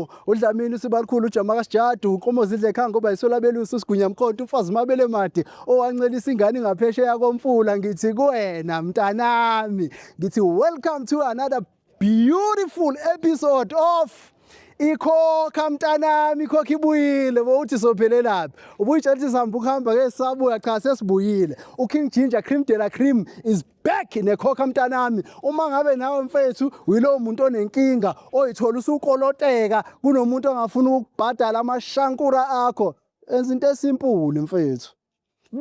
Mchunu, uDlamini uSibalukhulu uJama kaSijadu, uNkomo zidle ekhaya ngoba isolabelusi uSigunya Mkhonto umfazi mabele made owancelisa ingane ngaphesheya komfula ngithi kuwena mntanami ngithi welcome to another beautiful episode of ikhokha mntanami ikhokha ibuyile bowuthi sophelelaphi ubuyitshela ukuthi sihamba ukuhamba ke sabuya cha sesibuyile uKing Ginger Cream de la Cream is back nekhokha mntanami uma ngabe nawe mfethu yilowo muntu onenkinga oyithola usukoloteka kunomuntu ongafuni ukubhadala amashankura akho enza into esimpuli mfethu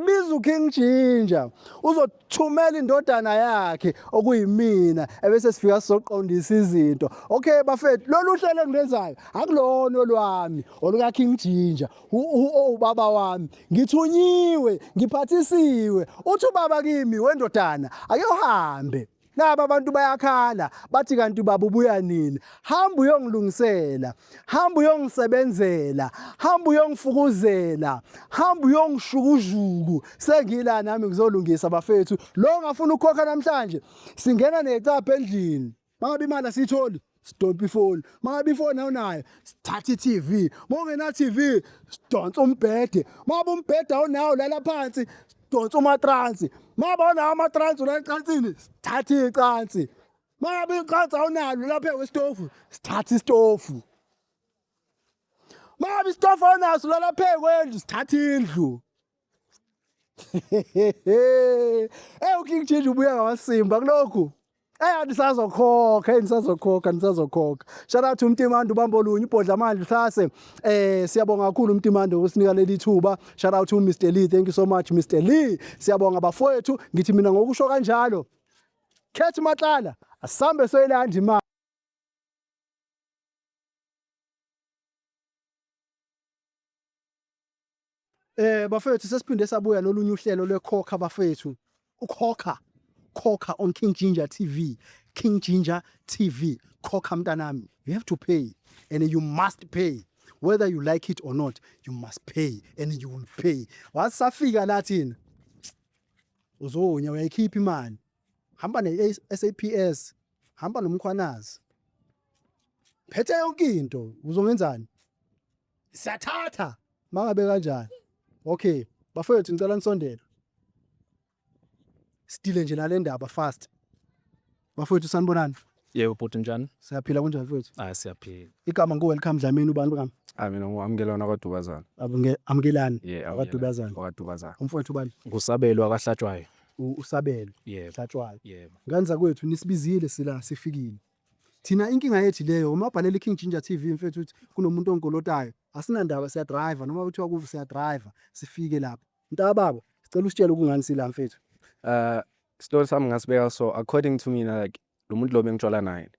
biza uKing Ginger uzothumela indodana yakhe okuyimina ebese sifika sizoqondisa izinto okay bafethu lolu hlelo engilenzayo akulona olwami oluka King Ginger ubaba wami ngithunyiwe ngiphathisiwe uthi ubaba kimi wendodana ake uhambe Naba abantu bayakhala bathi kanti ubaba ubuya nini? Hamba uyongilungisela, hamba uyongisebenzela, hamba uyongifukuzela, hamba uyongishukujuku. Sengila nami ngizolungisa bafethu. Lo ngafuna ukukhokha namhlanje singena necapha endlini. Mangabe imali asiyitholi sidonsa ifoni. Mangabe ifoni awunayo sithatha i-TV. Mawungena TV sidonsa umbhede. Mangabe umbhede awunawo lala phansi sidonsa umatransi. Mangabe awunawo amatransi ulala ecansini sithatha icansi. Mangabe icansi awunalo lapha kwesitofu sithatha isitofu. Mangabe isitofu awunaso ulala phezu kwendlu sithatha indlu. Hey uKing Ginger ubuya ngamasimba kulokhu. Eh nisazokhokha, hey nisazokhokha, nisazokhokha. Shout out to Mtimande ubambo olunye ubhodla amandla uhlase. Eh siyabonga kakhulu Mtimande ukusinika leli thuba. Shout out to Mr Lee, thank you so much Mr Lee. Siyabonga bafowethu, ngithi mina ngokusho kanjalo. Khethi Matlala, asambe soyilanda imali. Eh bafethu sesiphinde sabuya nolunye uhlelo lwekhokha bafethu. Ukhokha khokha on King Ginger TV. King Ginger TV. Khokha mntanami. You have to pay and you must pay. Whether you like it or not, you must pay and you will pay. Wasafika la thina. Uzonya uyayikhipha imali. Hamba ne SAPS. Hamba nomkhwanazi. Phethe yonke into. Uzongenzani? Siyathatha mangabe kanjani. Okay, bafowethu ngicela nisondele. Sidile nje nale ndaba fast. Bafowethu sanibonani. Yebo bhuti njani? Siyaphila kunjani mfowethu? Ah siyaphila. Igama ngu Welcome Dlamini ubani kami? Ah mina ngu-Amukelani wakwaDubazana. Abunge Amukelani Yeah, wakwaDubazana. wakwaDubazana. Umfowethu ubani? Ngusabelo akahlatshwayo. Usabelo. Yebo. Hlatshwayo. Yebo. Ngane zakwethu nisibizile sila sifikile. Thina inkinga yethu leyo uma ubhalela i-King Ginger TV mfethu ukuthi kunomuntu ongikolotayo asinandaba siya-driver noma kuthiwa kuvu siya-driver sifike lapho. Mntakababa sicela usitshele ukungani sila mfethu. Story sami ngasibeka so according to mina like lo muntu lo bengitshola naye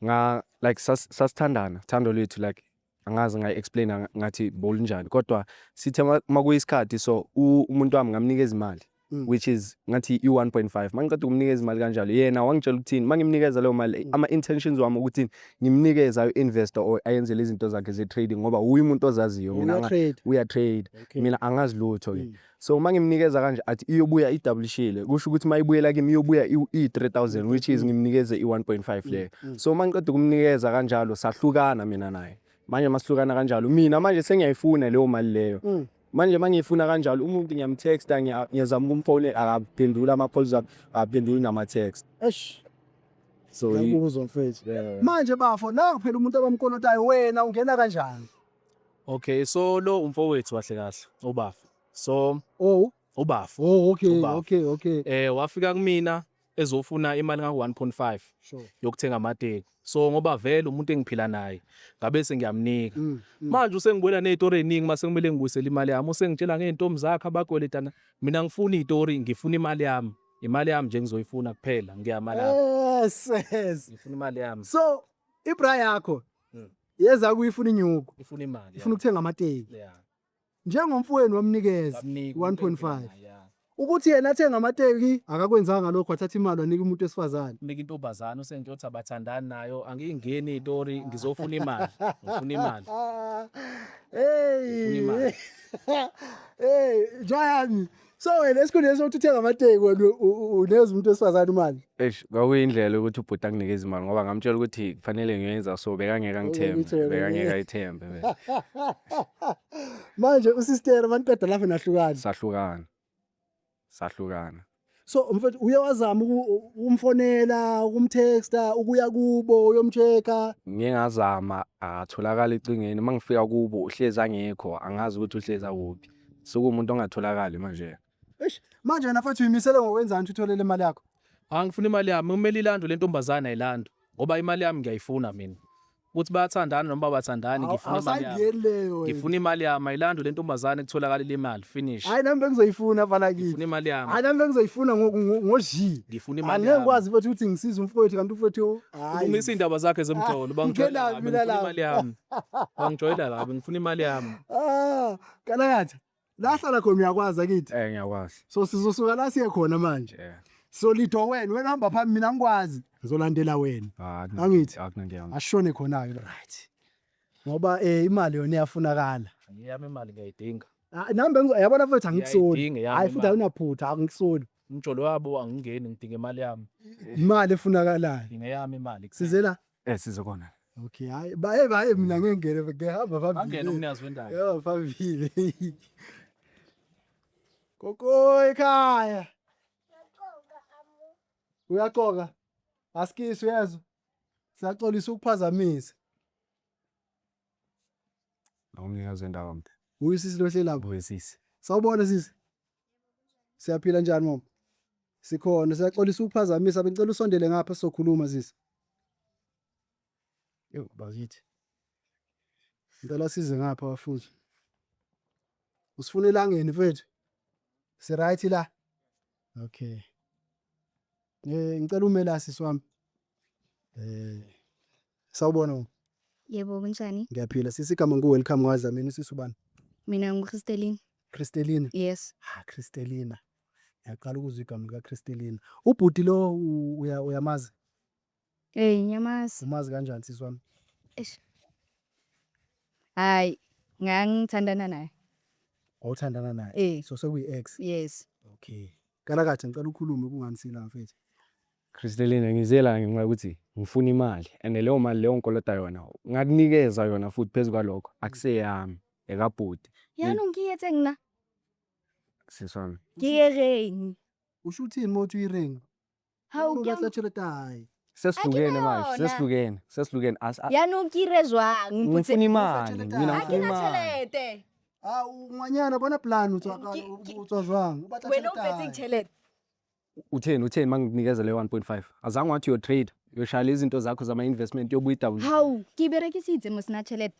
nga like sasithandana thando lwethu like angazi ngayi-explain ngathi bolunjani kodwa sithe makuyisikhathi so umuntu wami ngamnikeza imali which is ngathi i-1.5 mangiqeda ukumnikeza imali kanjalo yena wangitshela ukuthini mangimnikeza leyo mali ama-intentions wami ukuthi ngimnikeze ayo-investor or ayenze lezi zinto zakhe ze-trading ngoba uye umuntu ozaziyo mina Uya-trade. uya-trade Okay. mina angazi lutho-ke so uma ngimnikeza kanje athi iyobuya idabulishile kusho ukuthi uma ibuyela kimi iyobuya iyi-3000 which is ngimnikeze i-1.5 leyo so uma ngiqeda ukumnikeza kanjalo sahlukana mina naye manje masihlukana kanjalo mina manje sengiyayifuna leyo mali leyo manje uma ngiyifuna kanjalo umuntu ngiyamtexta ngiyazama ukumfonela akaphenduli ama-calls ami akaphenduli nama-text Eish so ngiyakuzwa mfethu. Manje bafo nangu phela umuntu abamkolotayo wena ungena kanjani? Okay so lo umfowethu kahle kahle ubafa. So Oh, ubafa. oh okay, Ubafo. okay, okay. Eh wafika kumina ezofuna imali nga 1.5 Sure. yokuthenga amateki. So ngoba vele umuntu engiphila naye ngabe sengiyamnika. Manje usengibuyela nezitori eziningi mase kumele ngibuyisele imali yami. Usengitshela ngeentombi zakhe abakweletana. Mina ngifuna izitori ngifuna imali yami. Imali yami nje ngizoyifuna kuphela ngiyama lapho. Yes, yes. Ngifuna imali yami. So ibra yakho yeza kuyifuna inyuku, Ifuna imali. ifuna ukuthenga amateki. Yeah. Njengomfowenu wamnikeza Ngamnika umuntu engiphila 1.5. naye, yeah. Ukuthi yena athenga amateki akakwenzanga lokho wathatha imali wanika umuntu wesifazane. Nika intombazane usengitsho ukuthi abathandani nayo angiyingeni itori ngizofuna imali ngifuna imali Hey. Ngifuna imali. Hey, Jayami. So wena esikhundleni sokuthi uthenga amateki wena unikeza umuntu wesifazane imali. Eish, kwakuyindlela yokuthi ubhuti anginikeze imali ngoba ngamtshela ukuthi kufanele ngiyoyenza so bekangeke angithembe, Ungithembe, bekangeke yeah. ayithembe vele. Manje usistera maniqeda lapho nahlukana. Sahlukana. Sahlukana. So mfethu uye wazama ukumfonela, ukumtexta, ukuya kubo uyomcheck-a. Ngiye ngazama akatholakali ecingweni, uma ngifika kubo uhlezi angekho, angazi ukuthi uhlezi akuphi. Sekuwumuntu ongatholakali manje. Eish, manje wena mfethu uyimisele ngokwenzani ukuthi uthole le mali yakho? Angifuna imali yami, kumele ilandwe le ntombazane ayilandwe ngoba imali yami ngiyayifuna mina. Ukuthi bayathandana noma abathandani ngifuna imali yami. Awusayingeni leyo wena. Ngifuna imali yami, ayilandwe le ntombazane kutholakale imali, finish. Hayi nami bengizoyifuna mfana kithi. Ngifuna imali yami. Hayi nami bengizoyifuna ngo-G. Ngifuna imali Angeke yami. ngikwazi mfethu ukuthi ngisize umfowethu kanti umfowethu hayi. Ulungisa iy'ndaba zakhe zemjolo, bangijwayela Ngenaphi kabi, mina ngifuna lapho? imali yami. Bangijwayela kabi, ngifuna imali yami. Ah, Kalakatha. La hlala khona uyakwazi akithi. Ngiyakwazi. So sizosuka la siye khona manje. Yeah. So lido wena, wena hamba phambi mina angikwazi. Ngizolandela wena. Ah, Angithi? Akunankinga. Ashone khona ke. Right. Ngoba imali yona iyafunakala. Eyami imali ngiyayidinga. Ah, nami yabona mfethu angikusoli. Ngiyayidinga eyami Hayi futhi imali. awunaphutha angikusoli. Umjolo wabo angingeni ngidinga imali yami. Imali efunakalayo. Ngidinga eyami imali. Size la. Size kona. Okay, hayi baye baye mina ngeke ngene ngihamba phambili. Angene umnikazi wendawo. Yebo phambili. Koko ekhaya. Uyaxoka. Asikisi uyezwa. Siyaxolisa ukuphazamisa. Umnikazi wendawo mntu. Uyu sisi lo hleli lapho. Uyisisi. Sawubona sisi. Siyaphila njani mama? Sikhona, siyaxolisa ukuphazamisa, bengicela usondele ngapha sizokhuluma sisi. Yo bakithi. Ngicela size ngapha bafuthi. Usifuna elangeni mfethu? Si right la? Okay. Ngicela ume la sisi wami. Sawubona mama. Yebo, kunjani? Ngiyaphila sisi, igama ngu Welcome kwaDlamini, sisi ubani? Mina ngu-Christeline. Christeline. Yes. Ha Christelina. Ngiyaqala ukuzwa igama lika Christelina. Ubhuti lo uyamazi? Ngiyamazi. Umazi kanjani sisi wami? Eish. Hayi, ngangithandana naye. Wawuthandana naye? So sekuyi ex? Yes. Okay. Kalakatha ngicela ukhulume kungani sila mfethu. Christeline, ngize la ngenxa yokuthi ngifuna imali and leyo mali leyo ngikolota yona ngakunikeza yona futhi phezu kwalokho akuseyami ekabhuti. Yaanong ke etseng nna? Sisi wami. Ke reng? Usho uthini uma uthi uyi-ring? Hawu, Uthi ke tjhelete ya hae. Sesihlukene manje, yona. sesihlukene, sesihlukene. Yaanong ke ire jwang? Mpotse. Ngifuna imali, tjhelete mina ya Ha ngifuna ke na imali. tjhelete. Ah, ngwanyana bona plan o tswa o tswa jwang? O batla Wena o tjhelete ya mfetseng hae. tjhelete. Utheni manginikeza le 1.5? Azange wathi uyo trade, uyoshaya lezi zinto zakho zama investment yobuya i-double. Hawu, ke berekisitse mos na tjhelete.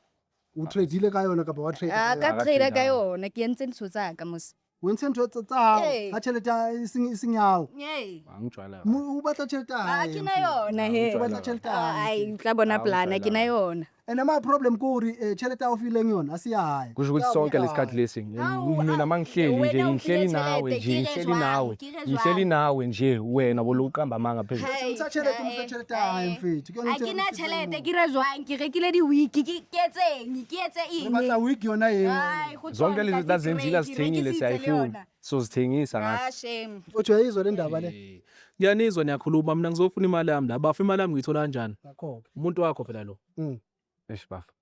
O tradile ka yona kapa wa trade? Ah, ka Aka trade ka trade-a. yona, ke entse ntho tsa ka mos. O entse ntho tsa hao Ee. ka tjhelete ya e seng ya hao. Ee. Angijwayela. O batla tjhelete ya Ha hae. ke na yona he. O batla tjhelete ya hae. Ai, tla bona Ah, plan, ha ke na yona. And my problem ke hore tjhelete ya o fileng yona a se ya hae. Kusho ukuthi sonke lesikhathi lesi Hawu, mina awu, mangihleli nje wena ngihleli ufile nawe tjhelete, nje ke re ngihleli jwang, nawe ke re ngihleli jwang? nawe nje wena boloqamba amanga phezulu. Hai, Ntsha tjhelete, hai, mfe tjhelete ya hae hai. mfethu. Ke yona Ha ke na ntho e tjhelete, ke re jwang? Ke rekile di-wig, ke etseng? Ke etse Re eng? batla wig yona eo. Hai, go Zonke tswa lezi ntate azenzile ke azithengile rekisitse le siyayifuna. yona. Sozithengisa ngathi. Ah, shame. Mfethu uyayizwa le ndaba le? Ngiyanizwa niyakhuluma mina ngizofuna imali yami la. Bafa imali yami ngiyithola kanjani? Ngakho-ke. Umuntu wakho phela lo. Eish bafa.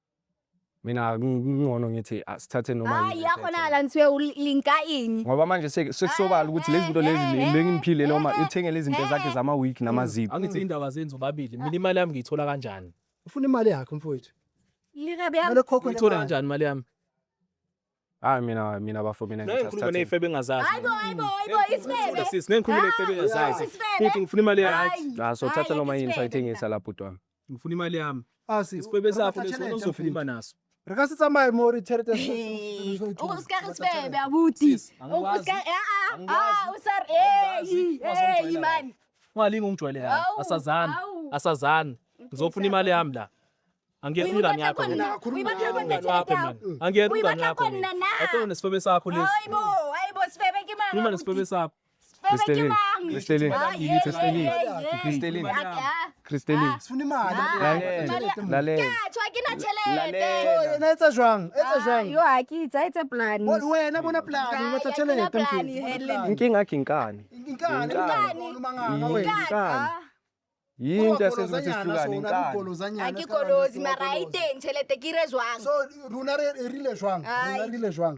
Mina ngcono ngithi asithathe noma Hayi, yini ya esiyayithenga. kgonahala ntho eo le nka eng? Ngoba manje sekusobala ukuthi lezi zinto lezi lengiphile noma uthenge lezi zinto zakhe zama-wig namazipho. Angithi indaba zenu zobabili. Mina imali yami ngiyithola kanjani? Ufuna imali yakho mfowethu. Le re beha Kumele ukhokhwe le Ngiyithola mali. kanjani imali yami? Hayi mina bafo mina Ngeke ngithi ngikhulume asithathe. ney'febe engazazi. Hayibo, hayibo, hayibo, isifebe. Sisi, ngeke ngikhulume ney'febe engazazi. Isifebe. Futhi ngifuna imali yami. Hayi. Ah, sothatha Hayi, noma yini isifebe sayithengisa la bhuti wami. Ngifuna imali yami. Ah, sisi. Isifebe Re sakho batla leso tjhelete, ozokhuluma mfethu. naso. Re ka se tsamaye mo re tjhelete O ska re sefebe abuti. Sis, O angikwazi. ska ah Angikwazi. ah o sa re hey Angikwazi. hey man. Ungalingi ungijwayele la. Hawu, Asazani. hawu. Asazani. Ngizofuna imali yami la. Angiyena umngani yakho mina. O e batla ko nna Umngani wakho tjhelete ya hao? mina. Angiyena O e umngani batla wakho ko mina. nna na? Ayitona nesifebe sakho lesi. Hayibo, hayibo sifebe ke mang? Khuluma abuti? nesifebe sakho. Sifebe ke mang? Christeline, Hayi, hey, Christeline, hey, hey. Christeline, Ah, Christeline. Sifuna imali. Lalela, Mali- lalela. Ke a tjho, ha ke na na tšhelete. Lalela. So yena etsa jwang? Etsa jwang? Yo ha ke itse, a etse plan. Wena bona plan, o batla Hayi, ha ke na tjhelete plan, mfethu. Helen. Bona plan. Inkinga yakhe inkani. Inkani, Inkani. inkani, umanganga wena. Inkani. Yini into esenza ukuthi sihlukane inkani? Ha ke kolozi mara ha e teng tjhelete ke ire jwang? So rona re rile jwang? Rona Ai. rile jwang?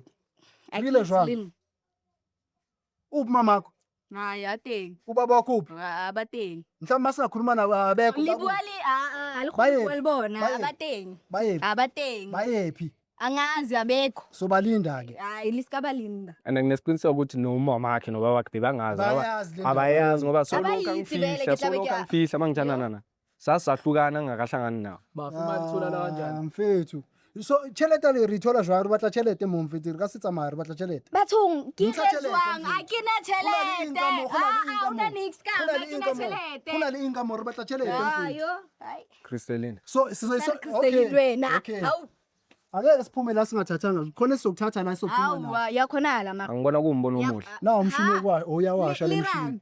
Ha ke rile itse jwang? le nna. Uphi mamakho? Hayi, a teng. Ubaba wakho uphi? A ba teng. Mhlawumbe masingakhuluma nabo abekho. Le bua le a a le kgone ho bua le bona, Bayephi? a ba teng. Bayephi? A ba teng. Bayephi? Angazi abekho. Sobalinda ke. Hayi, le ska ba linda. And nginesiqiniseko ukuthi nomama wakhe nobaba wakhe bebangazi ngoba Bayazi le ndaba. abayazi ngoba solokhu Abayitsi vele, angifihla ke tla be solokhu ke a- angifihla mangithandana na sasahlukana ngingakahlangani nawo. Bafu imali itholakala kanjani? Ah, mfethu. So tjhelete le re ithola jwang? Re batla tjhelete mo mfethu. Re ka se tsamaya re batla tjhelete. Bathong, ke Ntsha ire tjhelete, jwang? mfethu. Ha ke na Ho na le tjhelete. eng ka moo? Ho na le Ah, eng ah, ka ho na moo? niks ka Ho na ha le ke eng na ka moo? tjhelete. Ho na le eng ka moo? Re batla tjhelete Ah, mfethu. yo. Hayi. Christeline. So Sale Christeline okay. wena. Okay. Hawu. Angeke siphume la singathathanga. Khona esizokuthatha la esizophuma la. Hawa, yakhonala mara. Angibona kuwumbono omuhle. Na umshini kwa uyawasha Le- lo le mshini.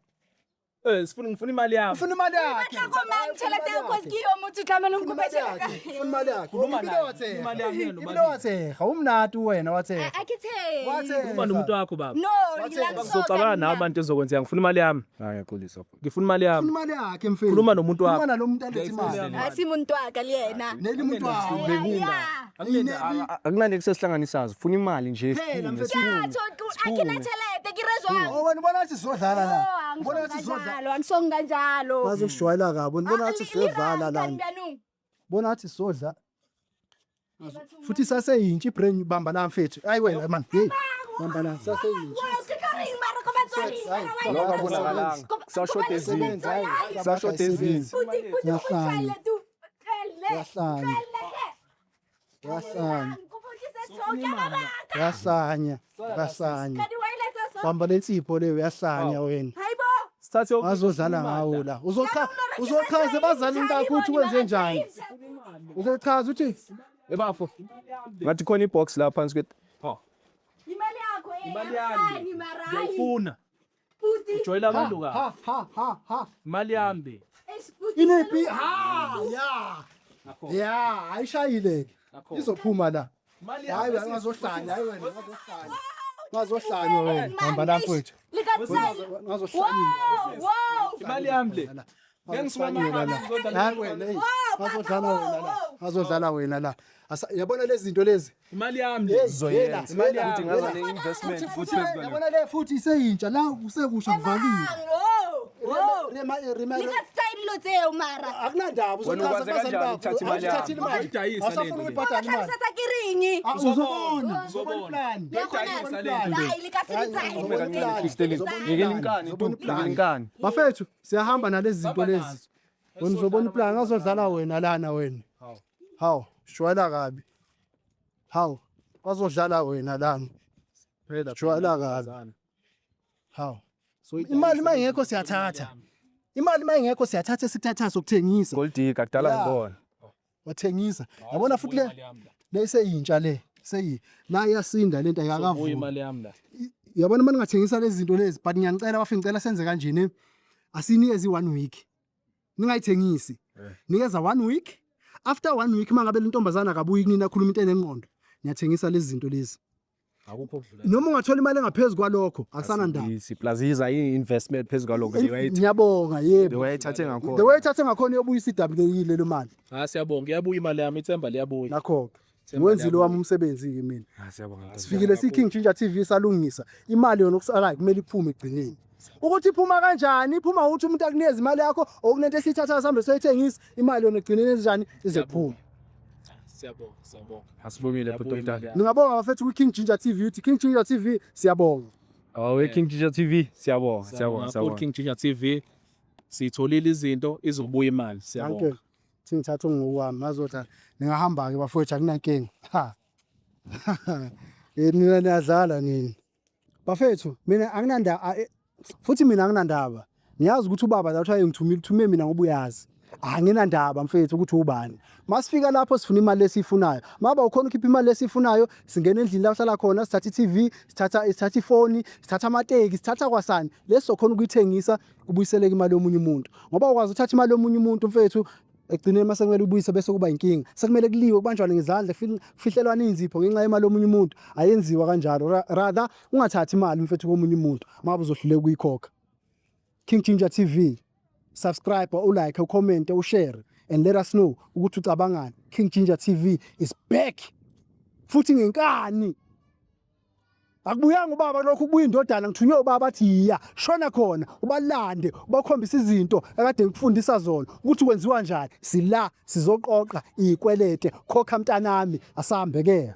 Eh, sifuna ngifuna imali yami. Ufuna imali yakhe. Batla ko mang tjhelete ya cause ke yo motho tlamehile o Ufuna nkope imali yakhe. tjhelete. Ufuna imali yakhe. Khuluma Ibile naye. wathega. Imali yami yena Ibile nobabili. wathega. Umnati wena wathega. A ke tshehe. Wathega. Khuluma nomuntu wakho baba. No, Wathega. ngila Ngizoxabana nawe abantu ezokwenzeka. Ngifuna imali yami. Hayi ngiyaxolisa. Ngifuna imali Ufuna yami. imali yakhe mfethu. Khuluma nomuntu wakho. Khuluma nalo muntu alethe Ngiyayifuna imali. yami. A se muntu wa ka le yena. Neli muntu wakho. Ya. Akunanto kusesihlanganisayo funa imali nje Phela, siphume, mfethu. siphume. Ya, tho a ke na tjhelete ke re jwang? Oh wena ubona ngathi sizodlala la. No, Ubona ngathi angisongi sizodlala. kanjalo, angisongi kanjalo. Bazosijwayela kabi. Ubona ngathi Ah, sizodlala la. Bona ngathi sizodla. Futhi saseyintsha ibrain bamba la mfethu. Hayi wena man. Hey. Bamba la saseyintsha. Hayi, Lokho akubonakalanga. Kusashoda ezinye. Kusashoda ezinye. Uyahlanya. Uyahlanya. Uyahlanya. Uyahlanya. Uyahlanya. Bamba lensipho leyo uyahlanya wena. Sithathe yonke Bazodlala ngawo la. Uzocha uzochaza ebazalini bakho ukuthi wenze njani. Uzochaza uthi Ebafo. Ngathi khona ibox la phansi kwe Imali yakho Imali yami. eh, mara. Ngiyayifuna. Ujwayela abantu kabi. ha ha ha ha. Imali yami. Inephi ha ya. Ya, ayishayile ke. Izophuma la. Imali Hayi wena ungazohlanya, hayi wena ungazohlanya. Ungazohlanya wena. Hamba la mfethu. Ungazohlanya. Wow. Imali yami le. Ngeke ngisuke Ungazohlanya la. Hayi wena hey. Ungazodlala wena la. Ungazodlala wena la. Yabona lezi zinto lezi. Imali yami le. Zoyenza. Imali yami. Ukuthi ngaza ne-investment futhi phezu kwale. Yabona le futhi iseyintsha la usekusha kuvaliwe. Wow. Rema rema Le ka tsa dilo tseo mara. akunandaba Wena uzochaza ukwaze kubazali kanjani bakho. ukuthatha imali yami? Awusithathile imali. Uyayidayisa Awusafuna lento le. ukuyibhadala imali. Tlhalosetsa ke reng? Ah, uzobona, uzobona Uzobona. iplan. Uyayidayisa lento. Hayi le ka se di tsaye. Uphume kancane Christeline. Ngeke inkani tu, ngeke inkani. Bafethu, siyahamba nalezi zinto Baba lezi. nazo. Wena uzobona iplan azodlala wena lana wena. Hawu, shwala kabi. Hawu, bazodlala wena lana. Phela Jwayela kabi. Hawu. Imali mayingekho siyathatha. Imali mayingekho siyathatha esikuthatha sokuthengisa. Gold digger kudala Ya. ngibona. Wathengisa. Yabona futhi le le seyintsha le. Seyi la iyasinda lento Sobuya ayikakavumi. imali yami la. Yabona uma ningathengisa lezi zinto lezi but ngiyanicela bafe ngicela senze kanje ne. Asinikeze i-one week. Ningayithengisi. Nikeza one week. After one week mangabe lentombazana akabuyi kunina akhuluma into enengqondo. Niyathengisa lezi zinto lezi. Akukho okudlula. Noma ungathola imali engaphezulu kwalokho akusana ndaba. Isi plus iza i-investment phezu kwalokho the way it- Ngiyabonga the yebo. way ithathe ngakhona. The way ithathe ngakhona iyobuyisa idabulekile le mali. Ah siyabonga. Iyabuya imali yami, ithemba liyabuya. Nakho-ke. Ithemba Ngiwenzile liyabuya. wami umsebenzi ke mina. Ah, siyabonga. Sifikile si-King Ginger TV salungisa. Imali yona okusalayo kumele iphume ekugcineni. Ukuthi iphuma kanjani? Iphuma ukuthi umuntu akunikeze imali yakho okunento esiyithatha sihambe soyithengisa, imali yona ekugcineni enjani izophuma. Siyabonga, siyabonga. Asibongile Iyabuya bhuti imali omdala. yami. Ngingabonga bafethu kwi-King Ginger TV uthi King Ginger TV siyabonga. Oh, we King Ginger TV siyabonga, siyabonga, Siyabonga kakhulu siyabonga. King Ginger TV. Siyitholile izinto izobuya imali. Danke. Siyabonga. Thi ngithatha ngokwami ngazodlala. Ningahamba ke bafowethu akunankinga. Ha. Eh nina niyadlala nini. Bafethu mina anginandaba futhi mina anginandaba. Ngiyazi ukuthi ubaba la kuthiwa ngithumile uthume mina ngoba uyazi. Anginandaba mfethu ukuthi ubani. Masifika lapho sifuna imali esiyifunayo. Maba ukhona ukhipha imali esiyifunayo, singena endlini la uhlala khona, sithatha i-TV, sithatha ifoni, sithatha amateki, sithatha kwasani. Leso khona ukuyithengisa kubuyiseleke imali yomunye umuntu. Ngoba ukwazi uthatha imali yomunye umuntu mfethu Ekugcineni mase kumele ubuyise bese kuba inkinga. Sekumele kuliwe kubanjwane ngezandla kufihlelwane inzipho ngenxa yemali yomunye umuntu. Ayenziwa kanjalo. Rather ungathathi imali mfethu komunye umuntu uma uzohluleka ukuyikhokha. King Ginger TV. Subscribe, u-like, u-comment, u-share and let us know ukuthi ucabangani. King Ginger TV is back. Futhi ngenkani. Akubuyanga ubaba lokhu kubuya indodana ngithunywe ubaba athi yiya shona khona ubalande ubakhombisa izinto akade ngikufundisa zona ukuthi kwenziwa njani. Sila sizoqoqa izikwelete khokha mntanami asambe ke.